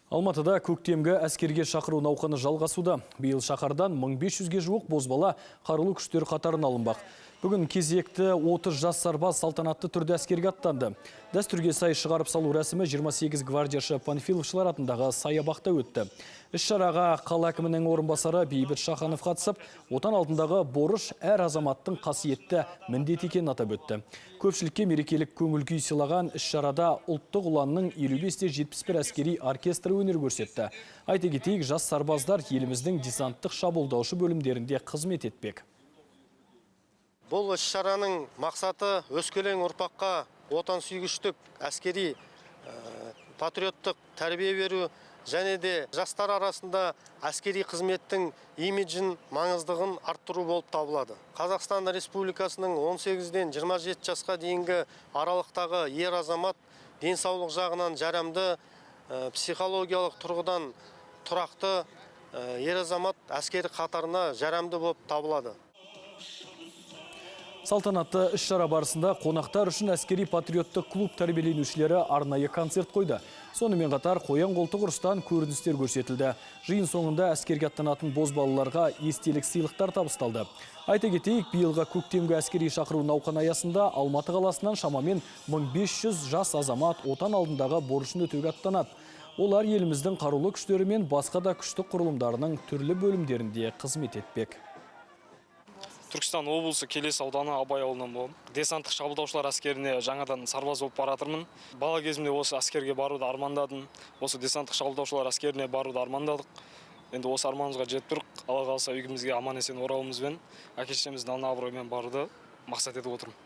Алматыда көктемгі әскерге шақыру науқаны жалғасуда. Биыл шаһардан 1500-ге жуық бозбала қарулы күштер қатарына алынбақ. Бүгін кезекті 30 жас сарбаз салтанатты түрде әскерге аттанды. Дәстүрге сай шығарып салу рәсімі 28 гвардияшы панфиловшылар атындағы саябақта өтті. Іс-шараға қала әкімінің орынбасары Бейбіт Шаханов қатысып, отан алдындағы борыш әр азаматтың қасиетті міндеті екенін атап өтті. Көпшілікке мерекелік көңіл күй сыйлаған іс-шарада ұлттық ұланның 55-71 әскери оркестрі өнер көрсетті. Айта кетейік, жас сарбаздар еліміздің десанттық шабуылдаушы бөлімдерінде қызмет етпек. Бұл іс-шараның мақсаты өскелең ұрпаққа отансүйгіштік, әскери патриоттық тәрбие беру және де жастар арасында әскери қызметтің имиджін, маңыздығын арттыру болып табылады. Қазақстан Республикасының 18-ден 27 жасқа дейінгі аралықтағы ер азамат денсаулық жағынан жарамды, психологиялық тұрғыдан тұрақты ер азамат әскери қатарына жарамды болып табылады. Салтанатты іс-шара барысында қонақтар үшін әскери патриоттық клуб тәрбиеленушілері арнайы концерт қойды. Сонымен қатар қоян қолтық ұрыстан көріністер көрсетілді. Жиын соңында әскерге аттанатын бозбалаларға естелік сыйлықтар табысталды. Айта кетейік, биылғы көктемгі әскери шақыру науқаны аясында Алматы қаласынан шамамен 1500 жас азамат отан алдындағы борышын өтеуге аттанады. Олар еліміздің қарулы күштері мен басқа да күштік құрылымдарының түрлі бөлімдерінде қызмет етпек. Түркістан облысы, Келес ауданы, Абай ауылынан боламын. Десанттық шабуылдаушылар әскеріне жаңадан сарбаз болып баратырмын. Бала кезімде осы әскерге баруды армандадым. Осы десанттық шабуылдаушылар әскеріне баруды армандадық. Енді осы арманымызға жетіп тұрық. Алла қаласа, үйімізге аман есен оралуымызбен, әке шешеміздің алдына абыроймен баруды мақсат етіп отырмын.